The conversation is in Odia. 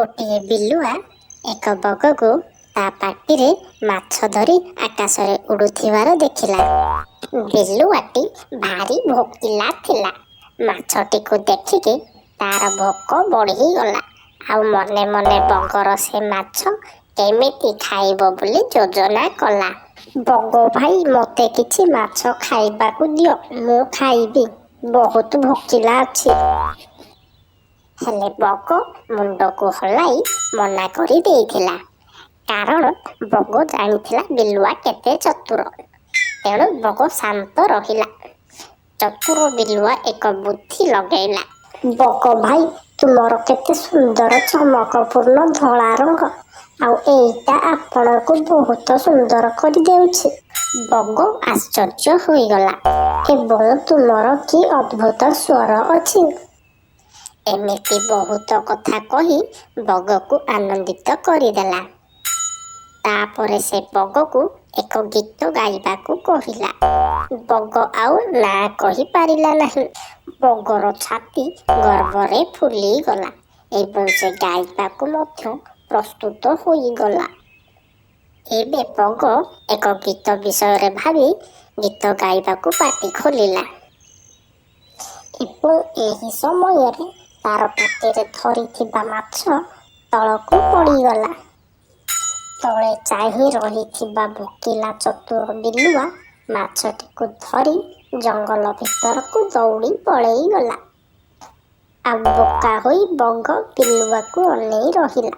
ଗୋଟିଏ ବିଲୁଆ ଏକ ବଗକୁ ତା ପାଟିରେ ମାଛ ଧରି ଆକାଶରେ ଉଡ଼ୁଥିବାର ଦେଖିଲା। ବିଲୁଆଟି ଭାରି ଭୋକିଲା ଥିଲା। ମାଛଟିକୁ ଦେଖିକି ତାର ଭୋକ ବଢ଼ିଗଲା, ଆଉ ମନେ ମନେ ବଗର ସେ ମାଛ କେମିତି ଖାଇବ ବୋଲି ଯୋଜନା କଲା। ବଗ ଭାଇ, ମୋତେ କିଛି ମାଛ ଖାଇବାକୁ ଦିଅ, ମୁଁ ଖାଇବି, ବହୁତ ଭୋକିଲା ଅଛି। ହେଲେ ବଗ ମୁଣ୍ଡକୁ ହଲାଇ ମନା କରି ଦେଇଥିଲା, କାରଣ ବଗ ଜାଣିଥିଲା ବିଲୁଆ କେତେ ଚତୁର। ତେଣୁ ବଗ ଶାନ୍ତ ରହିଲା। ଚତୁର ବିଲୁଆ ଏକ ବୁଦ୍ଧି ଲଗେଇଲା। ବଗ ଭାଇ, ତୁମର କେତେ ସୁନ୍ଦର ଚମକପୂର୍ଣ୍ଣ ଧଳା ରଙ୍ଗ, ଆଉ ଏଇଟା ଆପଣଙ୍କୁ ବହୁତ ସୁନ୍ଦର କରିଦେଉଛି। ବଗ ଆଶ୍ଚର୍ଯ୍ୟ ହୋଇଗଲା। ଏବଂ ତୁମର କି ଅଦ୍ଭୁତ ସ୍ୱର ଅଛି। ଏମିତି ବହୁତ କଥା କହି ବଗକୁ ଆନନ୍ଦିତ କରିଦେଲା। ତାପରେ ସେ ବଗକୁ ଏକ ଗୀତ ଗାଇବାକୁ କହିଲା। ବଗ ଆଉ ନା କହିପାରିଲା ନାହିଁ। ବଗର ଛାତି ଗର୍ବରେ ଫୁଲିଗଲା ଏବଂ ସେ ଗାଇବାକୁ ମଧ୍ୟ ପ୍ରସ୍ତୁତ ହୋଇଗଲା। ଏବେ ବଗ ଏକ ଗୀତ ବିଷୟରେ ଭାବି ଗୀତ ଗାଇବାକୁ ପାଟି ଖୋଲିଲା ଏବଂ ଏହି ସମୟରେ ତାର ପାଟିରେ ଧରିଥିବା ମାଛ ତଳକୁ ପଡ଼ିଗଲା। ତଳେ ଚାହିଁ ରହିଥିବା ଭୋକିଲା ଚତୁର ବିଲୁଆ ମାଛଟିକୁ ଧରି ଜଙ୍ଗଲ ଭିତରକୁ ଦୌଡ଼ି ପଳେଇଗଲା। ଆଉ ବୋକା ହୋଇ ବଗ ବିଲୁଆକୁ ଅନେଇ ରହିଲା।